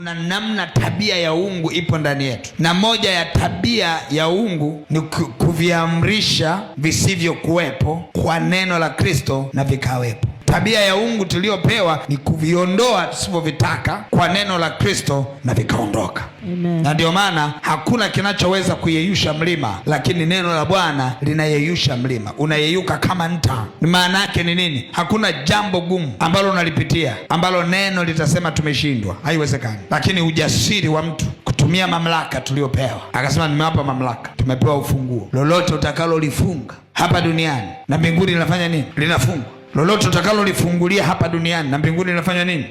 Kuna namna tabia ya uungu ipo ndani yetu, na moja ya tabia ya uungu ni kuviamrisha visivyokuwepo kwa neno la Kristo na vikawepo. Tabia ya uungu tuliyopewa ni kuviondoa tusivyovitaka kwa neno la Kristo na vikaondoka. Amen. Na ndio maana hakuna kinachoweza kuyeyusha mlima, lakini neno la Bwana linayeyusha mlima. Unayeyuka kama nta. Maana yake ni nini? Hakuna jambo gumu ambalo unalipitia ambalo neno litasema tumeshindwa, haiwezekani. Lakini ujasiri wa mtu kutumia mamlaka tuliyopewa, akasema nimewapa mamlaka, tumepewa ufunguo, lolote utakalolifunga hapa duniani na mbinguni linafanya nini? Linafungwa. Lolote utakalolifungulia hapa duniani na mbinguni linafanya nini?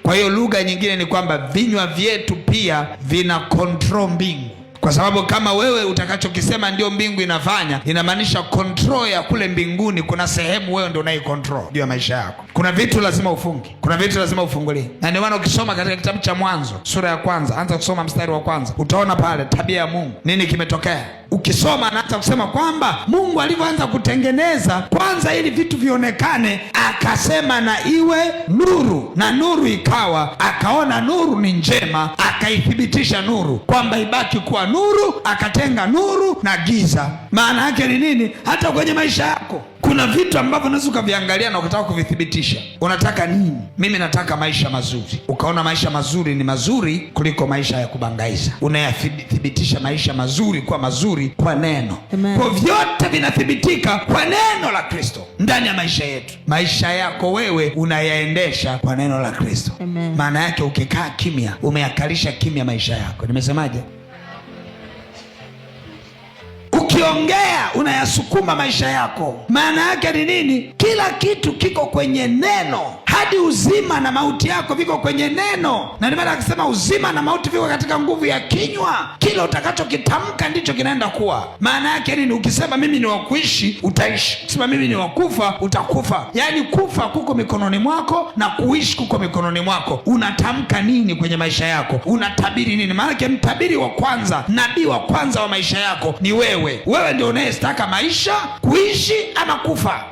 Kwa hiyo lugha nyingine ni kwamba vinywa vyetu pia vina control mbingu, kwa sababu kama wewe utakachokisema ndio mbingu inafanya, inamaanisha control ya kule mbinguni, kuna sehemu wewe ndio unaicontrol juu ya maisha yako. Kuna vitu lazima ufunge, kuna vitu lazima ufungulie. Na ndio maana ukisoma katika kitabu cha Mwanzo sura ya kwanza, anza kusoma mstari wa kwanza, utaona pale tabia ya Mungu, nini kimetokea. Ukisoma anaanza kusema kwamba Mungu alivyoanza kutengeneza kwanza, ili vitu vionekane, akasema na iwe nuru, na nuru ikawa. Akaona nuru ni njema, akaithibitisha nuru kwamba ibaki kuwa nuru, akatenga nuru na giza. Maana yake ni nini? Hata kwenye maisha yako kuna vitu ambavyo unaweza ukaviangalia na ukataka kuvithibitisha. Unataka nini? Mimi nataka maisha mazuri. Ukaona maisha mazuri ni mazuri kuliko maisha ya kubangaiza. Unayathibitisha maisha mazuri kuwa mazuri kwa neno. Amen. Kwa vyote vinathibitika kwa neno la Kristo ndani ya maisha yetu. Maisha yako wewe unayaendesha kwa neno la Kristo. Amen. Maana yake ukikaa kimya, umeyakalisha kimya maisha yako. Nimesemaje? Ukiongea unayasukuma maisha yako. Maana yake ni nini? Kila kitu kiko kwenye neno, hadi uzima na mauti yako viko kwenye neno. Na ndio maana akisema uzima na mauti viko katika nguvu ya kinywa. Kila utakachokitamka ndicho kinaenda kuwa. Maana yake nini? Ukisema mimi ni wa kuishi, utaishi. Ukisema mimi ni wa kufa, utakufa. Yaani kufa kuko mikononi mwako na kuishi kuko mikononi mwako. Unatamka nini kwenye maisha yako? Unatabiri nini? Maanake mtabiri wa kwanza, nabii wa kwanza wa maisha yako ni wewe. Wewe ndio unayestaka maisha, kuishi ama kufa.